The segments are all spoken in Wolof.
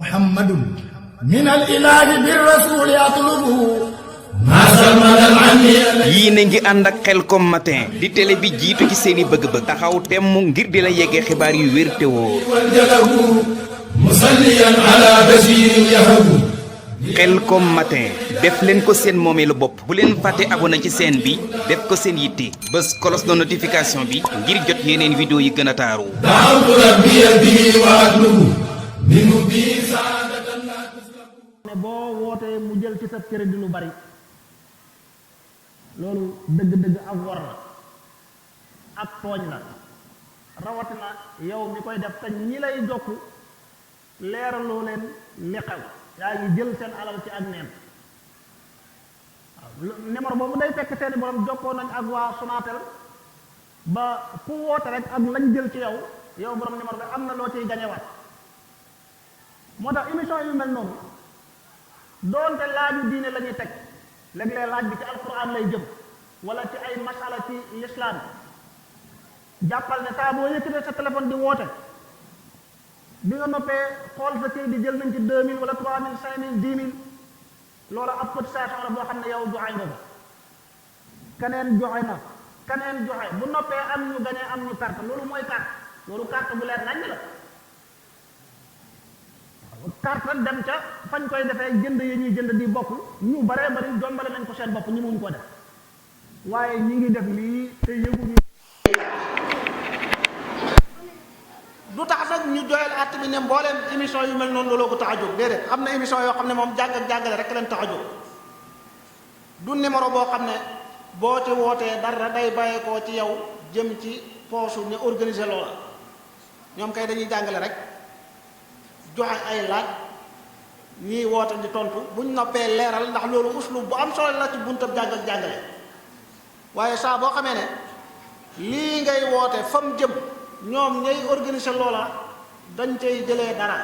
محمد من الإله بالرسول يطلبه yii na ngi ànd ak Khelcom matin di télé bi jiitu ci seeni bëgg-bëgg taxaw temm ngir di la yeggee xibaar yu wér te wóor Khelcom matin def leen ko seen moomeelu bopp bu leen fàtte abonné ci chaîne bi def ko seen yitte bés cloche de notification bi ngir jot yeneen vidéo yi gën a taaru ne boo wootee mu jël ci sa crédit lu bari loolu dëgg-dëgg ak wor la ak tooñ la rawatina yow mi koy def te ñi lay jokk leeraloo leen li xew yaa ngi jël seen alal ci ak neen waaw numéro boobu day fekk seeni borom jokkoo nañ ak waa Sonatel ba ku woote rek ak lañ jël ci yow borom numéro bi am na loo ciy gañewaat moo tax émission yu mel noonu doonte laaju diine la ñuy teg léeg-léeg laaj bi ci alquran lay jëm wala ci ay masala ci l'islam jàppal ne saa boo yëkkatee sa téléphone di woote bi nga noppee xool sa kii di jël nañ ci 2000 wala 3000 5000 10000 loolu ab cotisation la boo xam ne yow joxe nga ko keneen joxe na keneen joxe bu noppee am ñu gañee am ñu perte loolu mooy carte loolu carte bu leer nañ la carte dem ca fañ koy defee jënd yi ñuy jënd di bokk ñu baree bari jombale nañ ko seen bopp ñi muñ ko def waaye ñi ngi def lii te yëguñu du tax nag ñu doyal at bi ne mbooleem émission yu mel noonu looloo ko tax a jóg déedéet am na émission yoo xam ne moom jàng ak jàngale rek leen tax a jóg du numéro boo xam ne boo ci wootee dara day bàyyeekoo ci yow jëm ci poosu ne organiser loola ñoom kay dañuy jàngale rek joxe ay laaj ñii woote di tontu buñ noppee leeral ndax loolu uslub bu am solo la ci buntab jàng ak jàngale waaye saa boo xamee ne lii ngay woote fam jëm ñoom ñay organiser loola dañ cay jëlee dara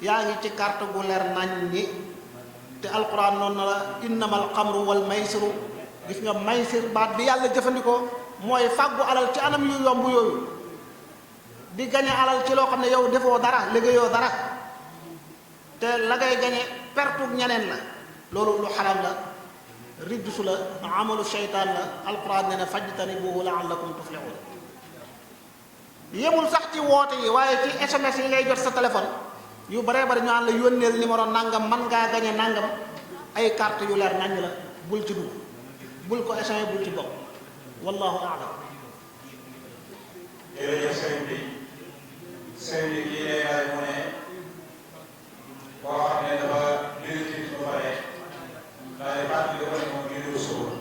yaa ngi ci carte gu leer nañ ni te alquran noonu na la innamal xamru wal maysiru gis nga maysir baat bi yàlla jëfandikoo mooy fàggu alal ci anam yu yomb yooyu di gañe alal ci loo xam ne yow defoo dara liggéeyoo dara te la ngay gañe pertug ñeneen la loolu lu xaram la rijsu la amalu sheytaan la alquran ne ne fajtanibuhu la'allakum tuflihun yemul sax ci woote yi waaye ci SMS yi ngay jot sa téléphone yu baree bari ñu naan la yónneel numéro nangam man ngaa gañe nangam ay carte yu leer naññ la bul ci dugg bul ko échangé bul ci bokk wallahu a'lam. jërëjëf sëriñ bi sëriñ bi kii lay laaj mu ne boo xam ne dafa julli timis ba pare daal di fàttali ko ne moom julli suba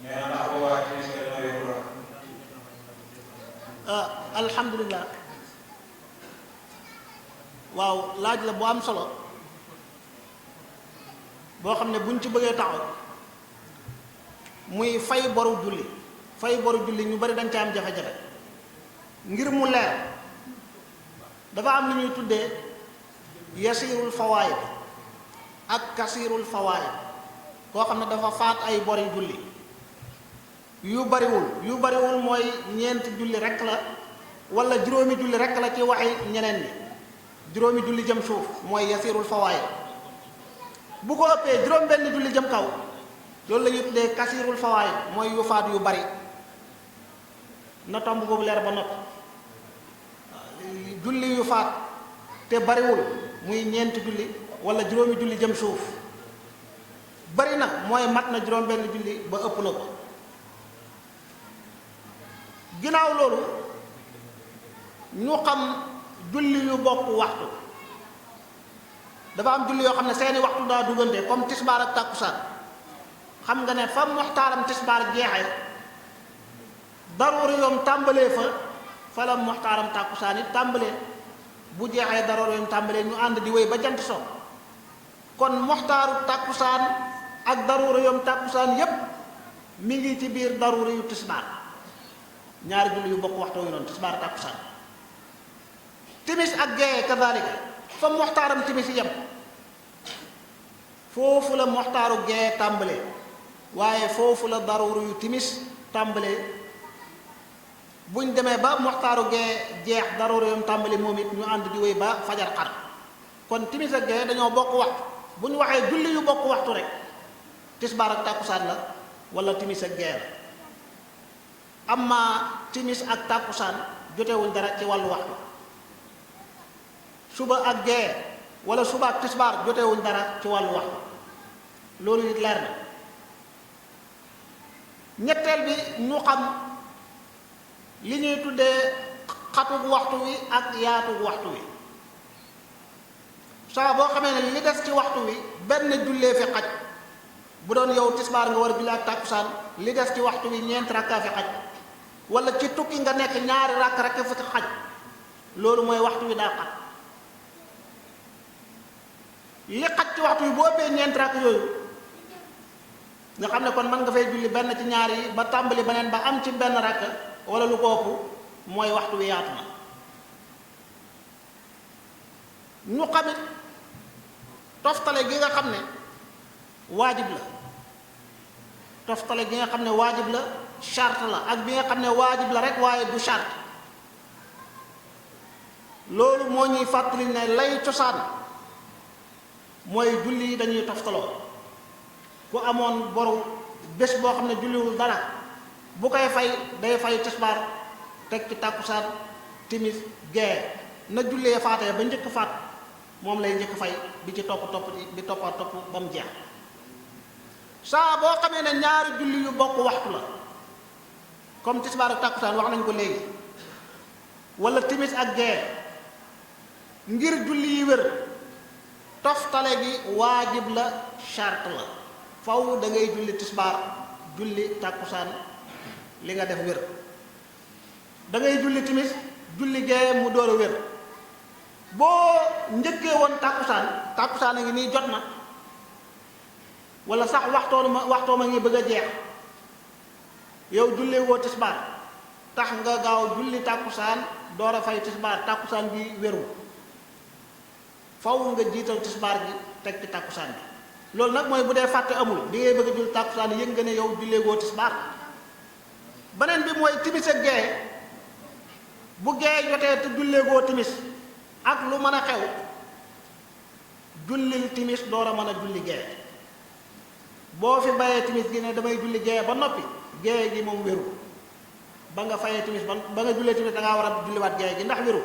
nee na ndax boobaa timis nga dina yóbbu la alhamdulilah waaw laaj la bu am solo boo xam ne buñ ci bëggee taxaw muy fay boru julli ñu bari dañ ca am jafe-jafe ngir mu leer dafa am lu ñuy tuddee yasirul fawaid ak kasirul fawaid koo xam ne dafa faat ay bori julli yu bariwul mooy ñeenti julli rek la wala juróomi julli rek la ci waxi ñeneen ñi juróomi julli jëm suuf mooy yasirul fawaid bu ko ëppee juróom benn julli jëm kaw loolu la ñuy tuddee kasirul fawaid mooy yu faat yu bari na tomb boobu leer ba noppi julli yu faat te bariwul muy ñeenti julli wala juróomi julli jëm suuf bari na mooy mat na juróom benn julli ba ëpp na ko ginnaaw loolu ñu xam julli yu bokk waxtu dafa am julli yoo xam ne seeni waxtu daa duggante comme tisbaar ak tàkkusaan xam nga ne fa muxtaaram tisbaar jeexee daruuri yoom tàmbalee fa la muxtaaram tàkkusaan it tàmbalee bu jeexee daruuri yoom tàmbalee ñu ànd di wéy ba jant so kon muxtaaru tàkkusaan ak daruuri yoom tàkkusaan yépp mi ngi ci biir daruuri yu tisbaar ñaari julli yu bokk waxtu yu noonu tisbaar tàkkusaan timis ak gee kadalika fa muxtaaram timis yem foofu la muxtaaru gee tàmbalee waaye foofu la daruuri yu timis tàmbalee buñ demee ba muxtaaru gee jeex daruuri yom tàmbali moom it ñu ànd di wéy ba fajar xar kon timis ak gee dañoo bokk waxtu bu ñu waxee julli yu bokk waxtu rek tisbaar ak tàkkusaan la wala timis ak gee la amma timis ak tàkkusaan jotewuñ dara ci wàllu waxtu suba ak gee wala suba ak tisbaar jotewuñ dara ci wàllu waxtu loolu it leer na ñetteel bi ñu xam li ñuy tuddee xatug waxtu wi ak yaatug waxtu wi saa boo xamee ne li des ci waxtu wi benn jullee fi xaj bu doon yow tisbaar nga war a julli ak tàkkusaan li des ci waxtu wi ñeenti rakkaa fi xaj wala ci tukki nga nekk ñaari rakk rek fi xaj loolu mooy waxtu wi daa xaj li xaj ci waxtu wi boo ëppee ñeenti rakk yooyu nga xam ne kon mën nga fay julli benn ci ñaar yi ba tàmbali beneen ba am ci benn rakk wala lu ko ëpp mooy waxtu wi yaatu na ñu xamit toftale gi nga xam ne waajib la toftale gi nga xam ne waajib la charte la ak bi nga xam ne waajib la rek waaye du charte loolu moo ñuy fàttali ne lay cosaan mooy julli yi dañuy toftaloo ku amoon boru bés boo xam ne julliwul dara bu koy fay day fay tisbaar teg ci tàkkusaan timis gee na jullee faatee ba njëkk faat moom lay njëkk fay bi ci topp bi toppa topp ba mu jeex saa boo xamee ne ñaari julli yu bokk waxtu la comme tisbaar ak tàkkusaan wax nañ ko léegi wala timis ak gee ngir julli yi wér toftale gi waajib la charte la faw da ngay julli tisbaar julli tàkkusaan li nga def wér da ngay julli timis julli gee mu door a wér boo njëkkee woon tàkkusaan a ngi nii jot na wala sax waxtoo ma ngi bëgg a jeex yow jullee woo tisbaar tax nga gaaw julli tàkkusaan door a fay tisbaar tàkkusaan bi wéru faw nga jiital tisbaar gi teg ci tàkkusaan bi loolu nag mooy bu dee fàtte amul di ngay bëgg a julli tàkkusaan yëg nga ne yow jullee woo tisbaar beneen bi mooy timis ak gee bu gee jotee te jullee woo timis ak lu mën a xew jullil timis door a mën a julli gee boo fi bayee timis gi ne damay julli gee ba noppi gee gi moom wéru ba nga fayee timis ba nga jullee timis da ngaa war a julliwaat gee gi ndax wéru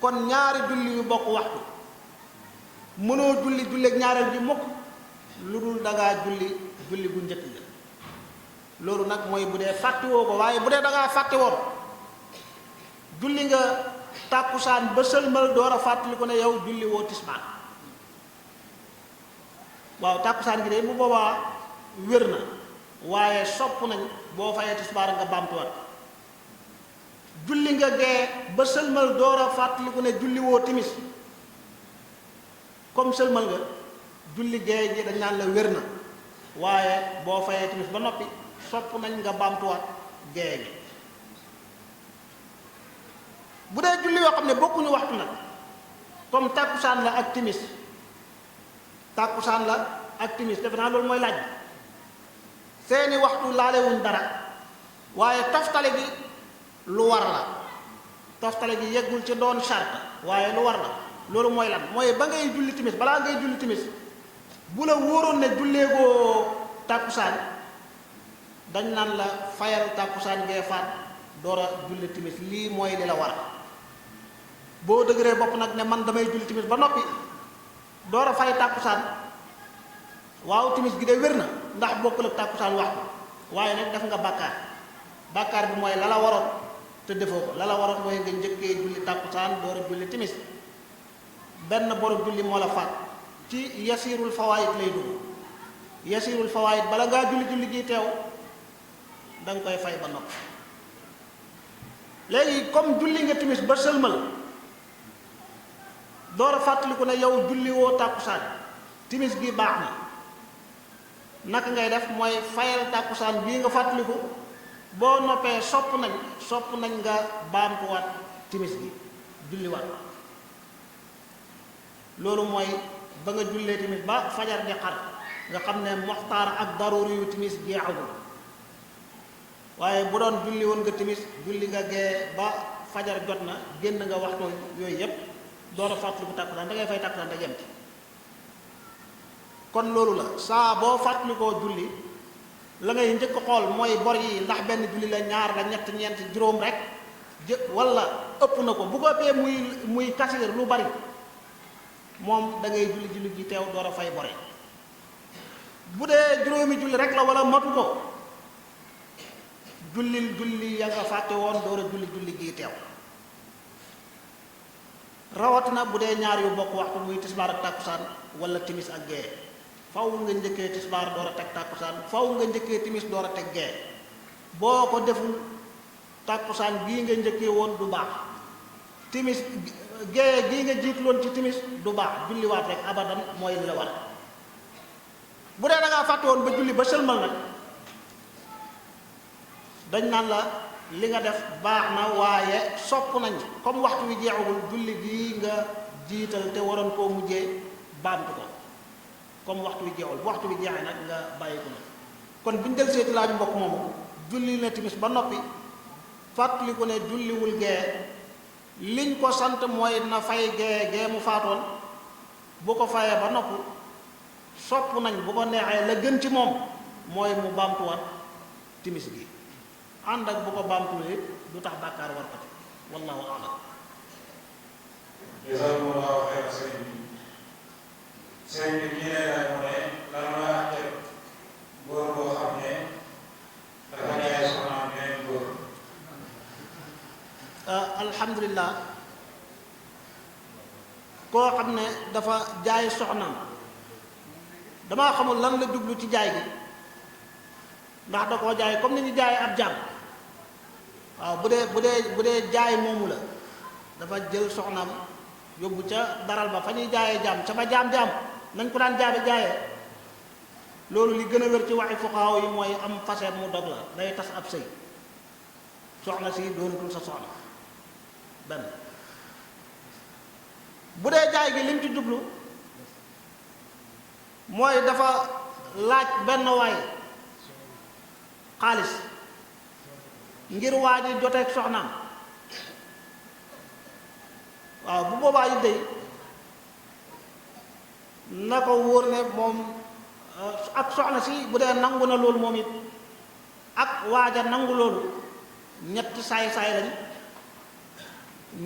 kon ñaari julli yu bokk waxtu mënoo julleeg ñaareel bi mukk lu dul dangaa julli gu njëkk ga loolu nag mooy bu dee fàttiwoo ko waaye bu dee dangaa fàtte woon julli nga tàkkusaan ba sëlmal door a fàttali ko ne yow julli woo tisbaar waaw tàkkusaan gi de bu boobaa wér na waaye sopp nañ boo fayee tisbaar nga baamtuwaat julli nga gee ba sëlmal door a fàttali ko ne julli woo timis comme sëlmal nga julli gee gi dañ naan la wér na waaye boo fayee timis ba noppi sopp nañ nga baamtuwaat gee gi bu dee julli yoo xam ne bokkuñu waxtu nag comme tàkkusaan la ak timis defe naa loolu mooy laaj bi seeni waxtu laalewuñ dara waaye toftale gi lu war la toftale gi yeggul ci doon charte waaye lu war la loolu mooy lan mooy ba ngay julli timis balaa ngay julli timis bu la wóoroon ne julleegoo tàkkusaan dañ naan la fayal tàkkusaan ngee faat door a julli timis lii mooy li la war boo dëgëree bopp nag ne man damay julli timis ba noppi door a fay tàkkusaan waaw timis gi de wér na ndax bokkul ak tàkkusaan waxtu waaye nag def nga bàkkaar bi mooy la la waroon te defoo ko la la waroon mooy nga njëkkee julli tàkkusaan door a julli timis benn borom julli moo la faat ci yasirul fawaayit lay dugg yasirul fawaayit bala ngaa julli gi teew da nga koy fay ba noppi léegi comme julli nga timis ba sëlmal door a fàttaliku ne yow julli woo tàkkusaan timis gi baax na naka ngay def mooy fayal tàkkusaan bii nga fàttaliku boo noppee sopp nañ nga baamtuwaat timis gi julliwaat loolu mooy ba nga jullee timis ba fajar di xar nga xam ne moxtaar ak daruri yu timis jeexagul waaye bu doon julli woon nga timis julli nga gee ba fajar jot na génn nga waxtu yooyu yépp door a fàttaliku tàkkusaan da ngay fay tàkkusaan da yem ci kon loolu la saa boo fàttalikoo julli la ngay njëkk xool mooy bor yi ndax benn julli la ñaar la ñett ñeent juróom rek wala ëpp na ko bu ko ëppee muy kasiir lu bari moom da ngay julli gi teew door a fay bor yi bu dee juróomi julli rek la wala matu ko julli ya nga fàtte woon door a julli gi teew rawatina bu dee ñaar yu bokk waxtu muy tisbaar ak tàkkusaan wala timis ak gee faw nga njëkkee tisbaar door a teg tàkkusaan faw nga njëkkee timis door a teg gee boo ko deful tàkkusaan gii nga njëkkee woon du baax timis gee gii nga jiitloon ci timis du baax julliwaat rek abadan mooy li la war bu dee da ngaa fàtte woon ba julli ba sëlmal nag dañ naan la li nga def baax na waaye sopp nañ comme waxtu wi jeexagul julli gii nga jiital te waroon koo mujjee baamtu ko comme waxtu wi jeexul bu waxtu wi jeexee nag nga bàyyi ko nag kon buñ del seeti laaju mbokk moomu julli na timis ba noppi fàttali ko ne julliwul gee liñ ko sant mooy na fay gee mu faatoon bu ko fayee ba noppi sopp nañ bu ko neexee la gën ci moom mooy mu baamtuwaat timis gi ànd ak bu ko baamtuwee du tax bàkkaar war ko ci wallahu a'lam jazakumullahu xayran sëriñ bi sëriñ bi ñi ne laaj mu ne lan mooy àtte góor boo xam ne dafa jaay soxnaam beneen góor alhamdulilah koo xam ne dafa jaay soxnaam damaa xamul lan la jublu ci jaay gi ndax da koo jaay comme ni ñu jaay ab jaam waaw bu dee jaay moomu la dafa jël soxnaam yóbbu ca daral ba fa ñuy jaayee jaam ca ba jaam nañ ko daan jaayee loolu li gën a wér ci waxi fuqaaw yi mooy am fase mu dog la day tas ab sëy soxna si doonatul sa soxna benn bu dee jaay gi lim ci jublu mooy dafa laaj benn waay xaalis ngir waa ji joteeg soxnaam waaw bu boobaa yi dey na ko wóor ne moom ak soxna si bu dee nangu na loolu moom it ak waaja nangu loolu ñett saay-saay lañ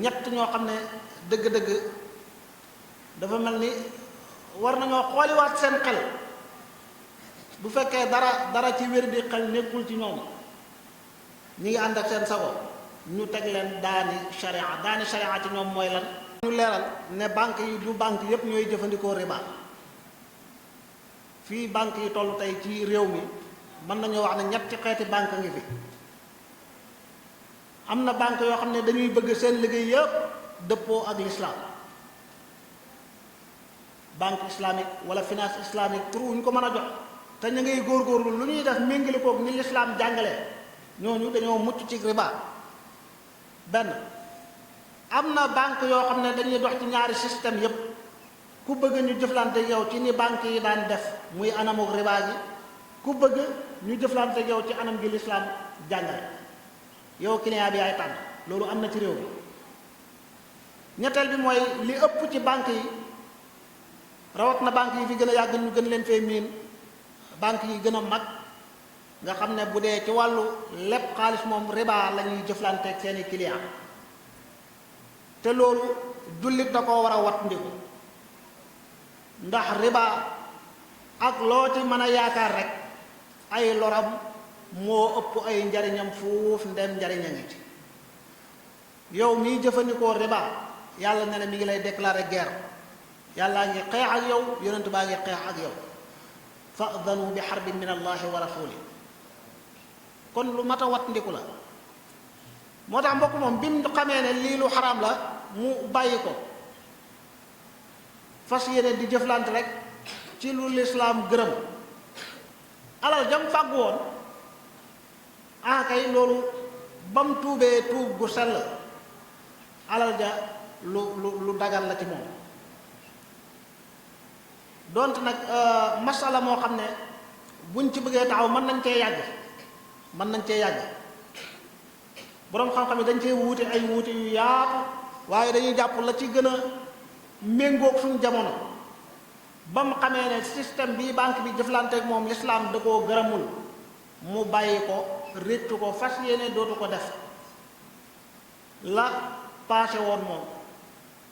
ñett ñoo xam ne dëgg-dëgg dafa mel ni war nañoo xooliwaat seen xel bu fekkee dara ci wér di xel nekkul ci ñoom ñi ngi ànd ak seen sago ñu teg leen daani sharia ci ñoom mooy lan ñu leeral ne banque yi du banque yépp ñooy jëfandikoo riba fii banque yi toll tey ci réew mi mën nañoo wax ne ñetti xeeti banque ngi fi am na banque yoo xam ne dañuy bëgg seen liggéey yépp dëppoo ak l'islam banque islamique wala finance islamique pour wuñ ko mën a jox te ñu ngay góorgóorlu lu ñuy def méngale koog ni l'islam jàngalee ñooñu dañoo mucc ci riba benn am na banque yoo xam ne dañuy dox ci ñaari système yépp ku bëgg ñu jëflante yow ci ni banque yi daan def muy anamuk riba gi ku bëgg ñu jëflante yow ci anam gi l'islam jàngale yow client bi yaay tànn loolu am na ci réew mi ñetteel bi mooy li ëpp ci banque yi rawat na banque yi fi gën a yàgg ñu gën leen fee miin banque yi gën a mag nga xam ne bu dee ci wàllu lépp xaalis moom riba la ñuy jëflanteeg seeni client te loolu jullit da koo war a wat ndiku ndax riba ak loo ci mën a yaakaar rek ay loram moo ëpp ay njariñam fuuf ndem njariña ngi ci yow miy jëfandikoo riba yàlla ne mi ngi lay déclarer guerre yàllaa ngi xeex ak yow yonent baa ngi xeex ak yow fa'danu bi harbin min allahi wa rasuli kon lu mat a wat ndiku la moo tax mbokk moom bi mu xamee ne lii lu xaraam la mu bàyyi ko fas yéene di jëflante rek ci lu lislaam gërëm alal jam fàggu woon kay loolu ba mu tuubee tuub gu sell alal ja lu dagal la ci moom donte nag masala moo xam ne buñ ci bëggee taxaw mën nañ cee yàgg boroom xam-xam yi dañ cee wuute ay wuute yu yaatu waaye dañuy jàpp la ci gën a méngoog suñ jamono ba mu xamee ne système bi banque bi jëflanteeg moom l'islam da koo gërëmul mu bàyyi ko réccu ko fas yéene dootu ko def la passé woon moom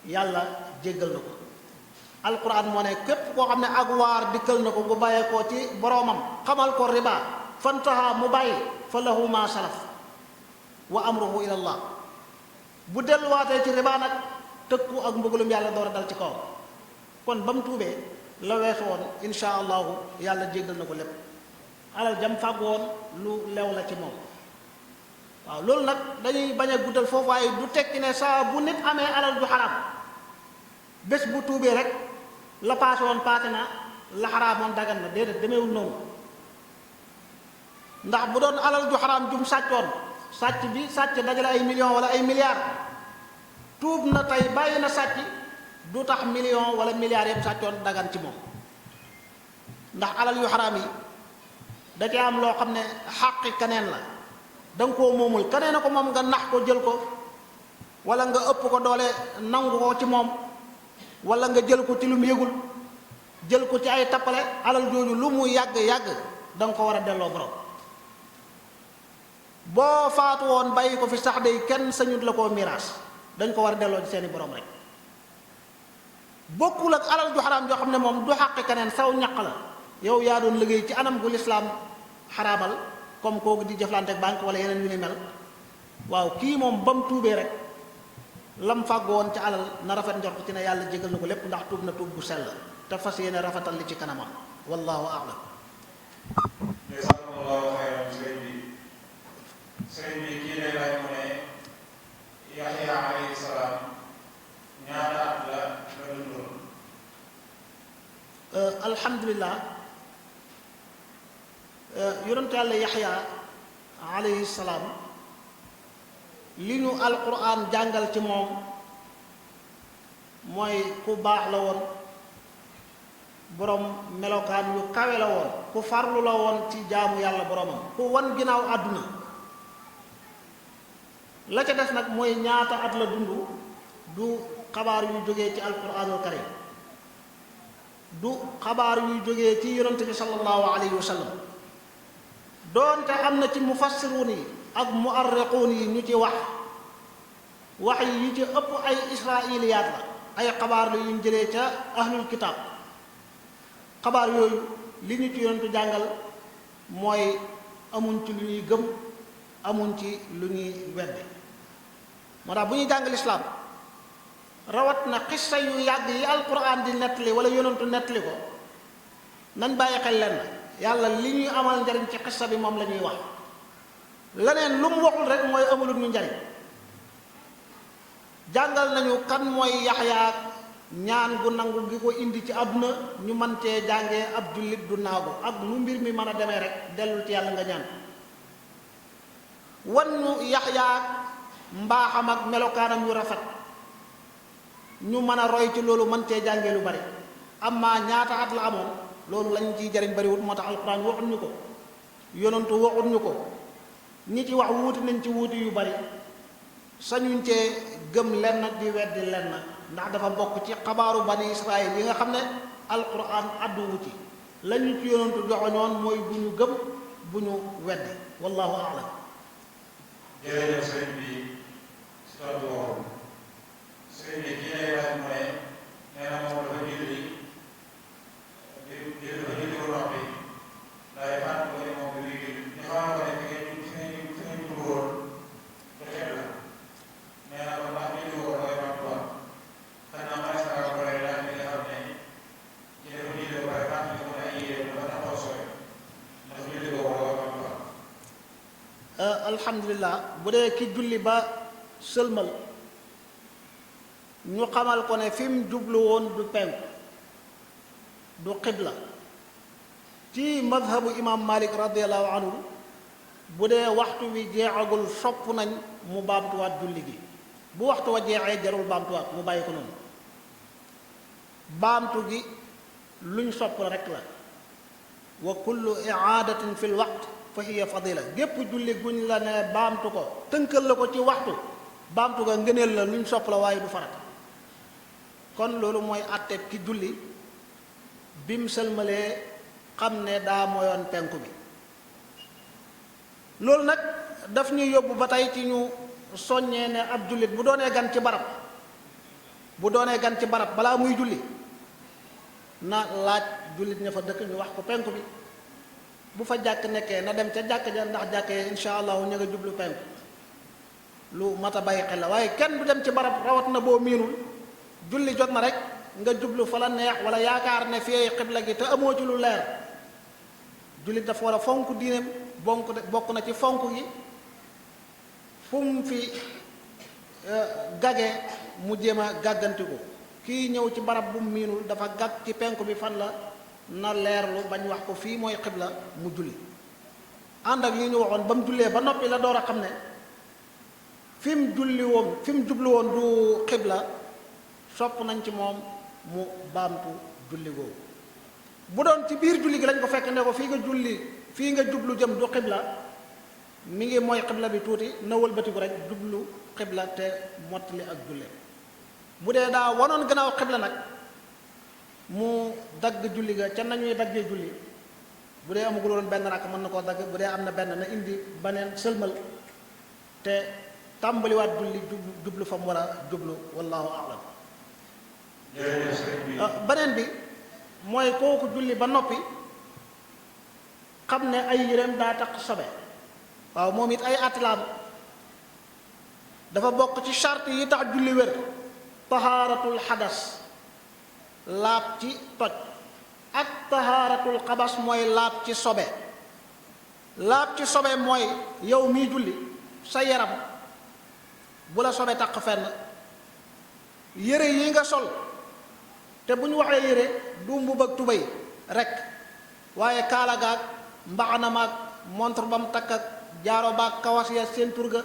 yàlla jéggal na ko. alquran moo ne képp koo xam ne ak waar dikkal na ko bu bàyyee ko ci boroomam xamal ko riba fantaha mu bàyyi fa lahu ma salaf wa amruhu ila allah bu delluwaatee ci riba nag tëkku ak mbugalum yàlla door a dal ci kaw. kon ba mu tuubee la weesu woon insha allahu yàlla jéggal na ko lépp. alal jam fàgg woon lu lew la ci moom. waaw loolu nag dañuy bañ a guddal foofu waaye du tekki ne saa bu nit amee alal ju xaraam bés bu tuubee rek la paase woon paase na la xaraamoon dagan na déedéet demeewul noonu. ndax bu doon alal ju xaraam jum sàccoon sàcc bi sàcc dajale ay millions wala ay milliards tuub na tey bàyyi na sàcc du tax million wala milliards yëpp sàccoon dagan ci moom. ndax alal yu xaraam yi da cee am loo xam ne xàqi keneen la da nga koo moomul keneen a ko moom nga nax ko jël ko wala nga ëpp ko doole nangu ko ci moom wala nga jël ko ci lu mu yëgul jël ko ci ay tappale alal jooju lu mu yàgg-yàgg da nga ko war a delloo borom. boo faatu woon bàyyi ko fi sax day kenn sañut la koo miraas dañ ko war a delloo ci seeni borom rek. bokkul ak alal ju xaraam joo xam ne moom du xàq keneen saw ñaq la yow yaa doon liggéey ci anam gu lislaam xaraamal comme kooku di jëflante ak banque wala yeneen yu ni mel. waaw kii moom ba mu tuubee rek lam fàggoon ci alal na rafet njort ci ne yàlla jégal na ko lépp ndax tuub na tuub bu sell te fas yéene rafetal li ci kanamam wallahu a'lam. sëriñ bi kii lay laaj mu ne Yaxya alayhi salaam ñaata at la dundoon. alhamdulilah yonent yàlla Yaxya alayhi salaam li ñu alquran jàngal ci moom mooy ku baax la woon boroom melokaan yu kawe la woon ku farlu la woon ci jaamu yàlla boromam ku wan ginnaaw àdduna. la ca des nag mooy ñaata at la dund du xabaar yu jógee ci alquranul karim du xabaar yu jógee ci yonent bi sallallahu alayhi wa sallam doonte am na ci mufassiruun yi ak muarriquun yi ñu ci wax yi yu ci ëpp ay israiliyaat la ay xabaar la yuñ jëlee ca ahlul kitaab. xabaar yooyu li ñu ci yonentu jàngal mooy amuñ ci lu ñuy gëm amuñ ci lu ñuy weddi. moo tax bu ñuy jàng lislaam rawat na xissa yu yàgg yi alquran di nettali wala yonentu nettali ko nañ bàyyi xel leen yàlla li ñuy amal njariñ ci xissa bi moom la ñuy wax leneen lu mu waxul rek mooy amulul ñu njariñ. jàngal nañu kan mooy yaxyaa ñaan gu nangu gi ko indi ci àdduna ñu mën cee jàngee ab jullit du naagu ak lu mbir mi mën a demee rek dellul ci yàlla nga ñaan. wan ñu yaxyaa mbaaxam ak melokaanam yu rafet ñu mën a roy ci loolu mën cee jàngee lu bari. amma ñaata at la amoon loolu lañ ciy jariñ bariwut moo tax alquran waxut ñu ko yonantu waxut ñu ko ñi ci wax wuuti nañ ci wuuti yu bari sañuñ cee gëm lenn di weddi lenn ndax dafa bokk ci xabaaru bani israil yi nga xam ne alquran adduwu ci lañu ci yonantu joxoñoon mooy bu ñu gëm bu ñu weddi wallahu a'lam. jërëjëf sëriñ bi si tontu woowu sëriñ bi kii lay laaj mu ne nee na moom dafa julli dafa julli ko noppi ndax fànn ko ne moom bi muy julli ñu xamal ko ne fi nga jublu woon te xet la nee na ko ndax julli ko koy noppiwaat xanaa mas naa ko lay laaj li nga xam ne ci dafa julli ko pare fànn ko ne ay yéen dafa taxaw sooy ndax julli ko koy noppiwaat. alhamdulilah bu dee ki julli ba sëlmal ñu xamal ko ne fi mu jublu woon du penk du xibla ci madhabu imam malik radiallahu anhu bu dee waxtu wi jeexagul sopp nañ mu baamtuwaat julli gi bu waxtu wa jeexee jarul baamtuwaat mu bàyyi ko noonu baamtu gi luñ sopp rek la wa kullu i'aadatin fi l waqt fa hiya fadila gépp julli guñ la ne baamtu ko tënkal la ko ci waxtu baamtu ga ngëneel la luñ sopp la waaye du farata kon loolu mooy àtteeb ki julli bim sëlmalee xam ne daa moyoon penku bi. loolu nag daf ñuy yóbbu ba tey ci ñu soññee ne ab jullit bu doonee gan ci barab balaa muy julli na laaj jullit ña fa dëkk ñu wax ko penku bi. bu fa jàkk nekkee na dem ca jàkk ja ndax jàkk yi insha allahu ñu nga jublu penku lu mat a bàyyi xel la waaye kenn du dem ci barab rawat na boo miinul julli jot na rek nga jublu fa la neex wala yaakaar ne fii xibla gi te amoo ci lu leer. jullit dafa war a fonk diineem bokk na ci fonk gi fu mu fi gage mu jéem a gàggantiku. kii ñëw ci barab bu mu miinul dafa gàgg ci penku bi fan la na leerlu bañ wax ko fii mooy xibla mu julli ànd ak li ñu waxoon ba mu jullee ba noppi la door a xam ne fi mu jublu woon du xibla. sopp nañ ci moom mu baamtu julli googu. bu doon ci biir julli gi lañ ko fekk ne ko fii nga jublu jëm du xibla mi ngi mooy xibla bi tuuti na wëlbatiku rek jublu xibla te mottali ak julle. bu dee daa wanoon gannaaw xibla nag mu dagg julli ga ca nañuy daggee julli bu dee amagul woon benn rakk mën na koo dagg bu dee am na benn na indi beneen sëlmal te tàmbaliwaat julli jublu fa mu war a jublu wallahu a'lam. beneen bi mooy kooku julli ba noppi xam ne ay yéreem daa tax sobe. waaw moom it ay atlaam dafa bokk ci charte yi tax julli wér. tahaaratul xadas laab ci toj ak tahaaratul xabas mooy laab ci sobe. laab ci sobe mooy yow miy julli sa yaram bu la sobe taq fenn yére yi nga sol. te bu ñu waxee yére du mbubb ak tubéy rek waaye kaala gaag mbaxana maag montre ba mu takk ak jaaro baag kawas ya seen turga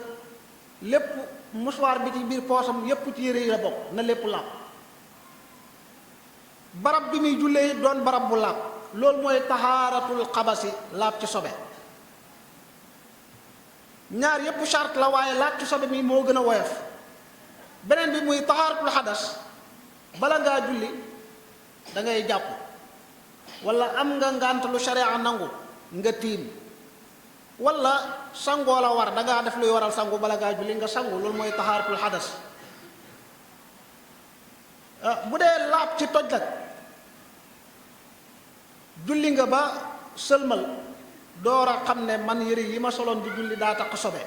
lépp musuwaar bi ci biir poosam yépp ci yére yi la bokk na lépp laab. barab bi muy jullee doon barab bu laab loolu mooy tahaaratul xabasi laab ci sobe. ñaar yépp charte la waaye laab ci sobe mi moo gën a woyof. beneen bi muy tahaaratul xadas bala ngaa julli da ngay jàpp wala am nga ngànt lu sharia nangu nga tiim wala sangoo la war da ngaa def luy waral sangu bala ngaa julli nga sangu loolu mooy tahaaratul xadas. bu dee laab ci toj nag julli nga ba sëlmal door a xam ne man yëre yi ma soloon di julli daa tax sobe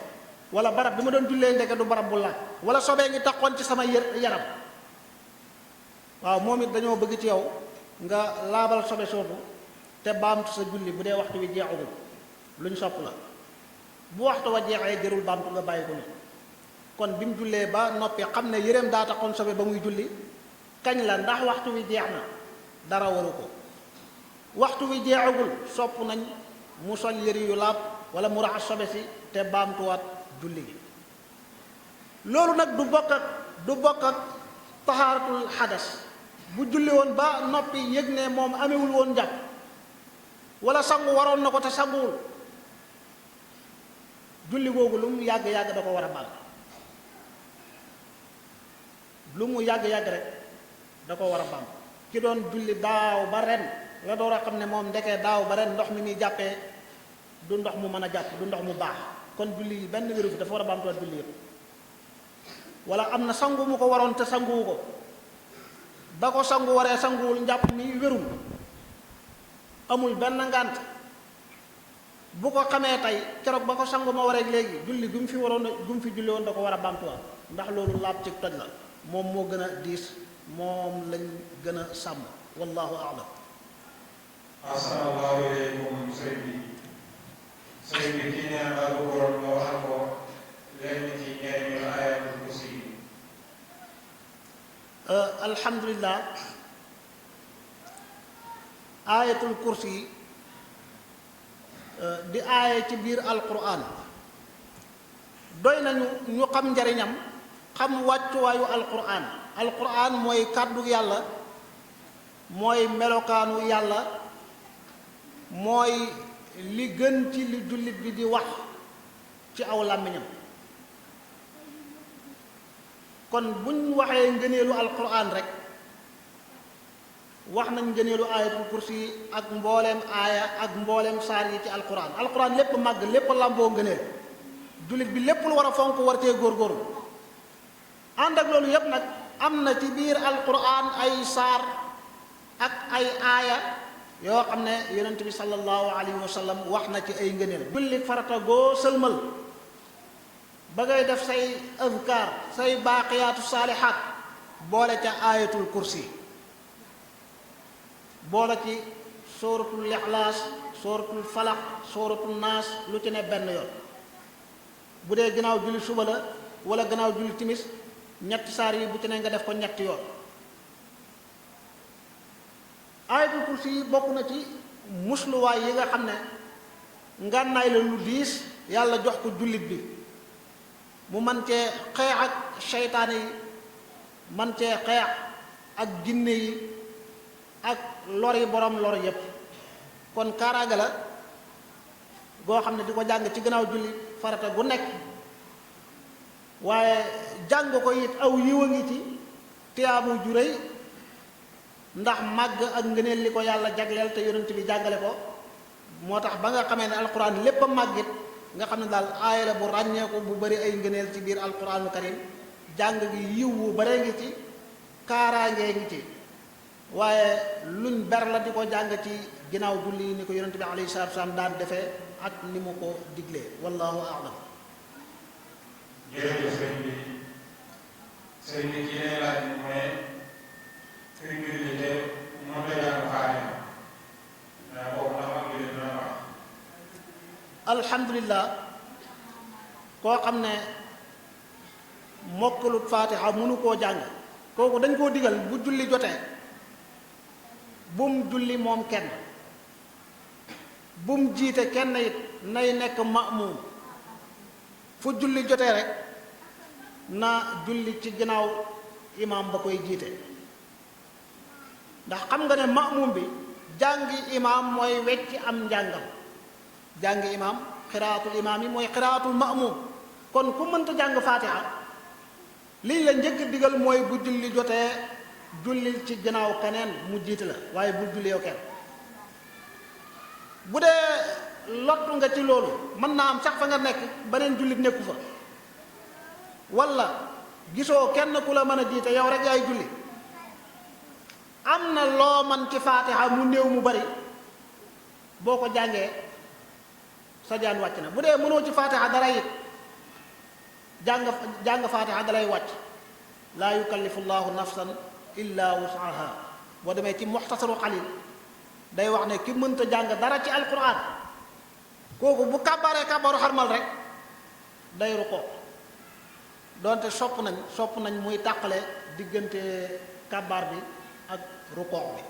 wala barab bi ma doon jullee ndeke du barab bu laab wala sobee ngi taxoon ci sama yaram. waaw moom it dañoo bëgg ci yow nga laabal sobe sootu te baamtu sa julli bu dee waxtu wi jeexagul luñ sopp la. bu waxtu wa jeexee jërul baamtu nga bàyyi ko ni kon bi mu jullee ba noppi xam ne yëreem daa taxoon sobe ba muy julli kañ la ndax waxtu wi jeex na dara waru ko. waxtu wi jeexagul sopp nañ mu sol yëri yu laab wala mu raxas sobe si te baamtuwaat julli gi. loolu nag du bokk ak tahaaratul xadas. bu julli woon ba noppi yëg ne moom amewul woon njàpp wala sangu waroon na ko te sanguwul julli googu lu mu yàgg-yàgg da ko war a baal. lu mu yàgg-yàgg rek da ko war a baal. ki doon julli daaw ba ren la door a xam ne moom ndekee daaw ba ren ndox mi muy jàppee du ndox mu mën a jàpp du ndox mu baax kon julli yi benn wéru fi dafa war a baamtuwaat julli yëpp. wala am na sangu mu ko waroon te sanguwu ko ba ko sangu waree sanguwul njàpp mi wérul amul benn ngànt bu ko xamee tey keroog ba ko sangu ma waree léegi julli gu mu fi julli woon da ko war a baamtuwaat ndax loolu laab ci toj la moom moo gën a diis moom lañ gën a sàmm wallahu a'lam. asalaamaaleykum aleykum sëriñ bi kii nee na lu waroon nga waxal ko lenn ci njëriñu ayatul kursi yi. alhamdulilah ayatul kursi yi di aaya ci biir alquran doy nañu ñu xam njariñam xam wàccuwaayu alquran mooy kàddu yàlla mooy melokaanu yàlla mooy li gën ci li jullit bi di wax ci aw làmmiñam kon buñ waxee ngëneelu alquran rek wax nañ ngëneelu ayatul kursi ak mbooleem aaya ak mbooleem saar yi ci alquran lépp màgg lépp làmboo ngëneel jullit bi lépp lu war a fonk war cee góorgóorlu ànd ak loolu yépp nag am na ci biir alquran ay saar ak ay aaya yoo xam ne yonent bi sallallahu alayhi wa sallam wax na ci ay ngëneel julli farata goo sëlmal ba ngay def say azkar say baaqiyaatu saalihaat boole ca ayatul kursi boole ci suratul ixlaas suratul falaq suratul naas lu ci ne benn yoon bu dee gannaaw julli suba la wala gannaaw julli timis ñetti saar yi bu ci ne nga def ko ñetti yoon ayatul kursi yi bokk na ci musluwaay yi nga xam ne ngànnaay la lu diis yàlla jox ko jullit bi mu man cee xeex ak seytaane yi man cee xeex ak jinne yi ak lor yi borom lor yépp kon kaaraange la goo xam ne di ko jàng ci gannaaw julli farata gu nekk waaye jàng ko it aw yiw a ngi ci tiyaabu ju réy ndax màgg ak ngëneel li ko yàlla jagleel te yonent bi jàngale ko moo tax ba nga xamee ne alquran lépp a màggit nga xam ne daal aaya la bu ràññeeku bu bari ay ngëneel ci biir alquranul karim jàng gi yiw wu baree ngi ci kaaraangee ngi ci waaye luñ ber la di ko jàng ci ginnaaw julli ni ko yonent bi alayhi salaatu wasalaam daan defee ak ni mu ko diglee wallahu a'lam. jërëjëf sëriñ bi ci lay laaj mooy sëriñ bi li de moom la jàng faatiha mais boobu ndax ak julli dina baax. alhamdulillah koo xam ne mokkalut faatiha mënu koo jàng kooku dañ koo digal bu julli jotee bum julli moom kenn bum jiite kenn it nay nekk ma'muum fu julli jotee rek na julli ci ginnaaw imaam ba koy jiite ndax xam nga ne ma'muum bi jàngi imaam mooy wecci am njàngam jàngi imaam xiraatul imaam yi mooy xiraatul ma'muum kon ku mënta jàng faatiha lii la njëkk digal mooy bu julli jotee jullil ci ginnaaw keneen mu jiite la waaye bul julli yow kenn bu dee lottu nga ci loolu mën naa am sax fa nga nekk beneen jullit nekku fa walla gisoo kenn ku la mën a jiite yow rek yaay julli am na loo man ci faatiha mu néew mu bari boo ko jàngee sa jaan wàcc na bu dee mënoo ci faatiha dara it jàng faatiha dalay wàcc laa yukallifu llahu nafsan illa wusaha boo demee ci muxtasaru xalil day wax ne ki mënta jàng dara ci alquran kooku bu kàbbaree kàbbaru xarmal rek day ruko donte sopp nañ muy tàqale diggante kàbbar bi ak ruko bi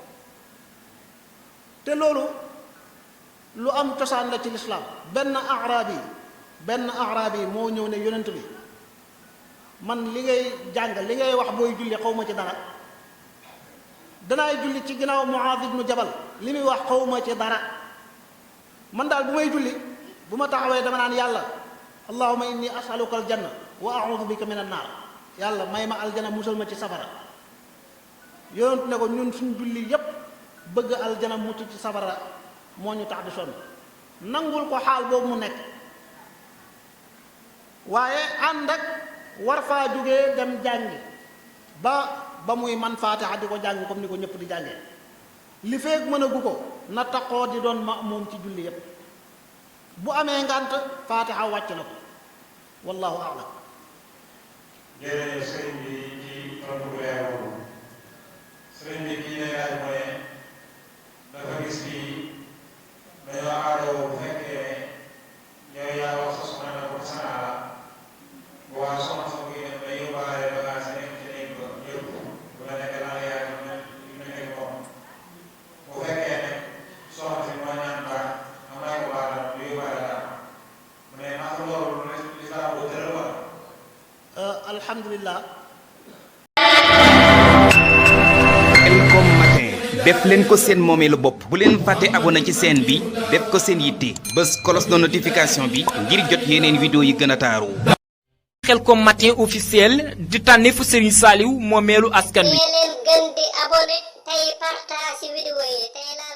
te loolu lu am cosaan la ci lislaam benn arabi moo ñëw ne yonent bi man li ngay jàng li ngay wax booy julli xawma ci dara danaay julli ci ginnaaw Muaaz ibnu Jabal li muy wax xawma ci dara man daal bu may julli bu ma taxawee dama naan yàlla allahumma inni as'aluka aljanna wa a'udhu bika min an-naar yàlla may ma aljana musal ma ci safara yonent ne ko ñun suñ julli yépp bëgg aljana mucc ci safara moo ñu tax di sonn nangul ko xaal boobu mu nekk waaye ànd ak war faa jógee dem jàngi ba muy man faatiha di ko jàng comme ni ko ñëpp di jàngee li feeg mën a gu ko na taqoo di doon ma'muum ci julli yépp bu amee ngànt faatiha wàcc na ko wallahu a'lam. jërëjëf sëriñ bi ci tontu bu leer boobu sëriñ bi kii lay laaj mooy dafa gis fii dañoo aadoo bu fekkee yow yaa wax sa soxna ne ko sanaa la bu waa soxna sa buy dem day yóbbaale bagage yi nekk ci néeg ba yëpp bu la nekkee lan la yaay yu nekk moom bu fekkee ne soxna si moo ñaan baax am naa ko baax la du yóbbaale dara mu ne ndax loolu lislaam bu tëral wala alhamdulillah. Khelcom matin def leen ko seen moomeelu bopp bu leen fàtte abonné ci chaîne bi def ko seen yitte bës cloche de notification bi ngir jot yeneen vidéo yi gën a taaru. Khelcom matin officiel di tànneefu Serigne Saliou moomeelu askan wi. leen gën di abonné tey partage vidéo yi tey la